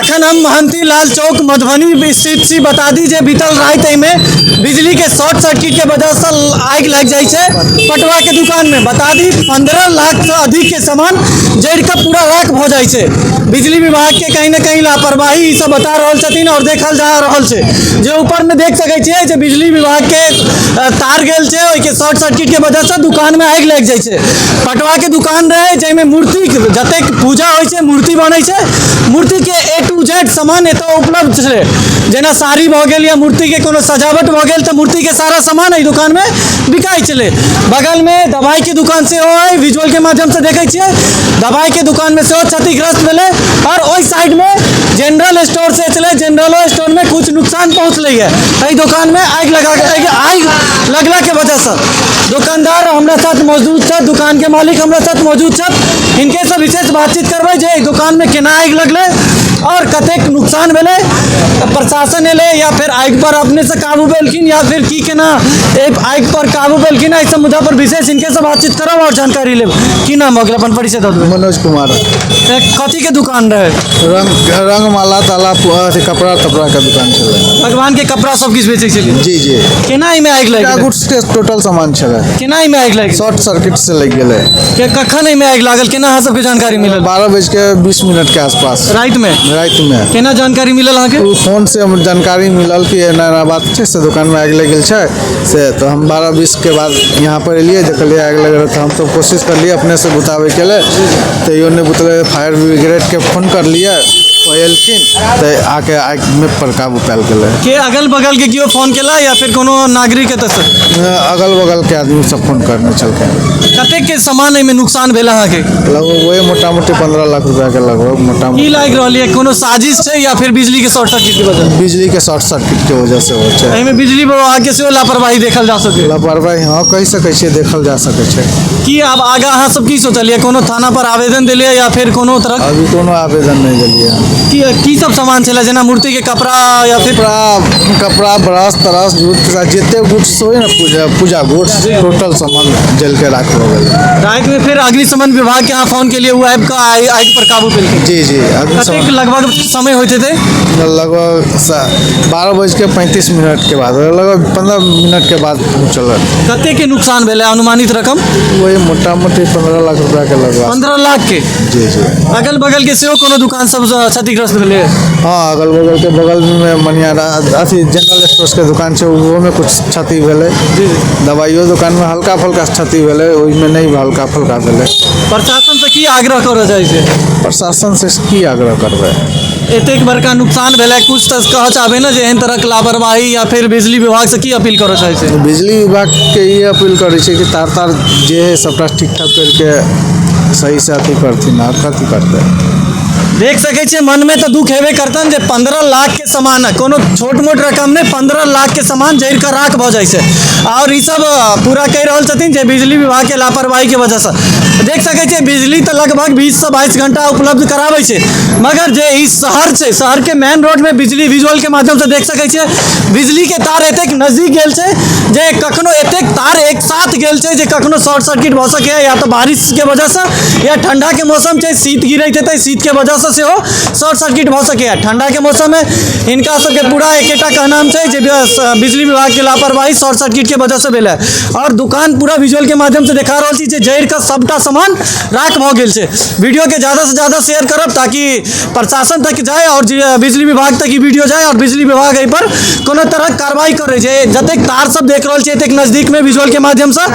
अखन हम महंती लाल चौक मधुबनी स्थित छी। बता दी जे बीतल राति एहिमे बिजली के शॉर्ट सर्किट के वजह से आगि लागि जाइ छै पटवा के दुकान में। बता दी 15 लाख से अधिक के सामान जरि के पूरा राख भऽ जाइ छै। बिजली विभाग के कहीं ना कहीं लापरवाही ई सब बता रहल छथिन और देखल जा रहल छै जे ऊपर में देख सकै छियै जे बिजली विभाग के तार गेल छै, ओहिके शॉर्ट सर्किट के वजह से दुकान में आगि लागि जाइ छै। पटवा के दुकान रहे जाहिमे मूर्ति जतेक पूजा होइ छै, मूर्ति बनै छै, मूर्ति के ए टू जेड सामान एतऽ उपलब्ध छै। जेना साड़ी भऽ गेल या मूर्ति के कोनो सजावट भऽ गेल तऽ मूर्ति के सारा सामान एहि दुकान में बिकाइ छलै। बगल में दवाई के दुकान सेहो अइ, विजुअल के माध्यम से देखै छियै दवाई के दुकान में सेहो क्षतिग्रस्त भेलै। और ओहि साइड में जनरल स्टोर से छलै, जनरलो स्टोर में कुछ नुकसान पहुँचलै है एहि दुकान में आगि लगा आगि लगला के वजह से। दुकानदार हमरा साथ मौजूद छथि, दुकान के मालिक हमरा साथ मौजूद छथि, हिनके से विशेष बातचीत करबै जे एहि दुकान में केना आगि लगलै और कतेक नुकसान भेलै, प्रशासन एलै या फिर आगि पर अपने से काबू पेलखिन या फिर की केना आगि पर काबू पेलखिन। एहि सब मुद्दा पर विशेष हिनके से बातचीत करब और जानकारी लेब। की नाम भऽ गेल, अपन परिचय दऽ देबै? मनोज कुमार। कथी के दुकान रहे? रंग रंगमाला ताला अथी कपड़ा तपड़ा के दुकान छलै। भगवान के कपड़ा सब किछु बेचै छलियै? जी जी। केना एहिमे आगि लागि गेलै? गुड्स के टोटल सामान छलै। केना एहिमे आगि लागि गेलै? शॉर्ट सर्किट से लागि गेलै। के कखन एहिमे आगि लागल, केना अहाँ सबके जानकारी मिलल? 12:20 के आसपास राति में? राति में। केना जानकारी मिलल अहाँके? ओ फोन से हम जानकारी मिलल कि एना एना बात छै, से दुकान में आगि लागि गेल छै से, तो हम 12:20 के बाद यहाँ पर एलियै, देखलियै आगि लगल रहै, तऽ हम तो कोशिश करलियै अपने से बुताबैके लेल, तैयो नहि बुतलै। फायर ब्रिगेड के फोन करलियै, ओ एलखिन तऽ आके आगिमे पर काबू पायल गेलै। के अगल बगल के केओ फोन केला या फिर कोनो नागरिक एतऽ से? अगल बगल के आदमी सब फोन करने छलखिन। कतेक के सामान एहिमे नुकसान भेल अहाँके? लगभग वही मोटा मोटी 15 लाख रुपया के लगभग मोटा की मोटी। लागि रहल यऽ, कोनो साजिश छै या फिर बिजली के शॉर्ट सर्किट के वजह से? बिजली के शॉर्ट सर्किट के वजह से होइ छै। एहिमे बिजली विभाग के सेहो लापरवाही देखल जा सकै? लापरवाही हँ कहि सकै छियै, देखल जा सकै छै। की आब आगाँ अहाँ सब की सोचलियै, कोनो थाना पर आवेदन देलियै या फिर कोनो तरह? अभी कोनो आवेदन नहि देलियै हन। की की सब सामान छलै, जेना मूर्ति के कपड़ा या फिर? कपड़ा ब्रश तरस जूत जते गुड्स होइ ने पूजा पूजा गुड्स, टोटल सामान जल के राख हो गेलै। राति में फिर अग्निशमन विभाग के अहाँ फोन केलियै, ओ आबि कऽ आगि पर काबू पेलखिन? जी जी। कतेक अग्निशमन लगभग समय होइत हेतै? लगभग 12:35 के बाद, लगभग 15 मिनट के बाद पहुँचल। कतेक के नुकसान भेलै अनुमानित रकम? वही मोटा मोटी 15 लाख रुपया के लगभग। 15 लाख के? जी जी। अगल बगल के सेहो कोनो दुकान सब क्षतिग्रस्त भेलै? हाँ, अगल बगल के बगल में मनियारा अथी जनरल स्टोर्स के दुकान छै, ओहोमे कुछ क्षति भेलै। दवाइयो दुकान में हल्का फुल्का क्षति भेलै, ओहिमे नहि हल्का फुल्का भेलै। प्रशासन से की आग्रह करऽ चाहै छै? प्रशासन से की आग्रह करबै? एतेक बड़का नुकसान भेलै, कुछ तऽ कहऽ चाहबै ने जे एहन तरहक लापरवाही, या फिर बिजली विभाग से की अपील करऽ चाहै छै? बिजली विभागके ई अपील करै छै कि तार तार जे है सबटा ठीक ठाक करके सही से अथी करथिन। आर कथी करतै? देख सकै छियै मनमे तऽ दुख हेबे करतनि जे 15 लाख के सामान है, कोनो छोट मोट रकम नहि, 15 लाख के सामान जरि कऽ राख भऽ जाइ छै। और ई सब पूरा कहि रहल छथिन जे बिजली विभाग के लापरवाही के वजहसँ। देख सकै छियै बिजली तऽ लगभग 20 से 22 घंटा उपलब्ध कराबै छै, मगर जे ई शहर छै, शहरके मेन रोडमे बिजली, विजुअल के माध्यमसँ देख सकै छियै बिजली के तार एतेक नजदीक गेल छै जे कखनो एतेक तार एक साथ गेल छै जे कखनो शॉर्ट सर्किट भऽ सकैए, या तऽ बारिशके वजहसँ या ठंडा के मौसम छै, शीत गिरैत हेतै, शीतके वजहसँ सेहो शॉर्ट सर्किट भऽ सकैए। ठंडा के मौसममे हिनका सबके पूरा एकेटा कहनाम छै जे बिजली विभागके लापरवाही शॉर्ट सर्किटके वजहसँ भेलै। और दुकान पूरा विजुअल के माध्यमसँ देखा रहल छी जे जरि कऽ सबटा सामान राख भऽ गेल छै। वीडियोके ज़्यादासँ ज़्यादा शेयर करब ताकि प्रशासन तक जाय और बिजली विभाग तक ई वीडियो जाय और बिजली विभाग एहि पर कोनो तरहक कार्रवाई करै। जे जतेक तार सब देख रहल छियै एतेक नजदीकमे विजुअल के माध्यमसँ,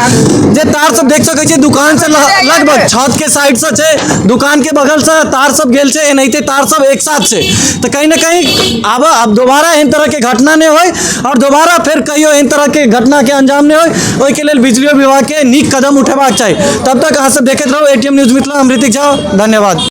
जे तार सब देख सकै छियै दुकान से लगभग छत के साइड से छै, दुकान के बगल से तार सब गेल छै, एनाहिते तार सब एक साथ छै, तऽ कहीं ना कहीं आब आब दोबारा एहन तरह के घटना नहि होय और दोबारा फेर कहियो एहन तरह के घटना के अंजाम नहि होय, ओहिके लेल बिजलियो विभाग के नीक कदम उठेबाक चाही। तब तक अहाँ सब देखैत रहू एटीएम न्यूज मिथिला। हम ऋतिक झा, धन्यवाद।